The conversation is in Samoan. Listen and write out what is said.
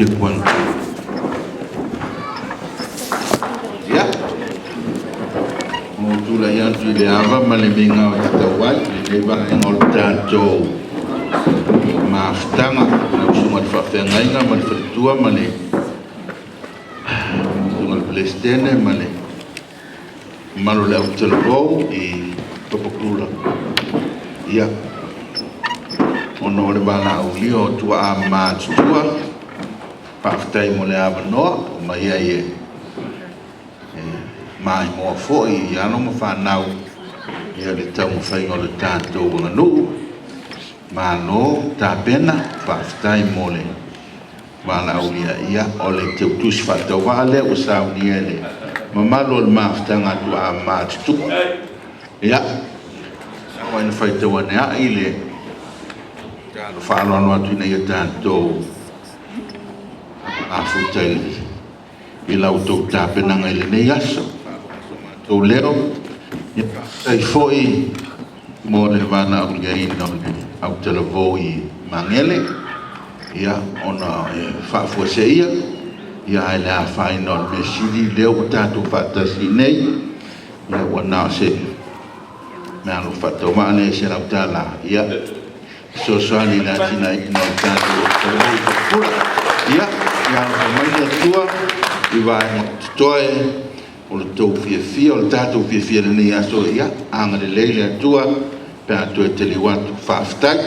Check 1 2. Ia, ua ou tulai atu i le ava ma le migao e tatau ai i lenei vaega o le tatou mafutaga i lau Susuga i le Faafeagaiga ma le faletua ma le Susuga i le Peresetene ma le mamalu o le autalavou i Topapula, ia, ona o le valaaulia o tuaa matutua, faafetai mo le avanoa ua aumai ai e maimoa foi i alo ma fanau le taumafaiga o le tatou aganuu. Malo tapena, faafetai mo le valaaulia. Ia, o le teutusi faatauvaa lea ua saunia e le mamalu o le mafutaga a tuaa matutua. Ia, tau ina faitau ane ai le tatalo faaaloalo atu ina ia tatou mafuta i la outou tapenaga i lenei aso. So matou leo, ia faafetai foi mo le valaauliaina o le autalavou i Magele, ia, ona e faafuaseia, ae le afaina o le mea sili o lea ua tatou faatasi i inei, ia ua na o se meaalofa faatauvaa lea e $100 e fesoasoani i le atinaeina o le tatou autalavou i Tafula. Ia alofa mai le Atua i vaega o totoe o le tou fiafia, o le tatou fiafia i lenei aso, ia agalelei le Atua pe a toe taliu atu. Faafetai.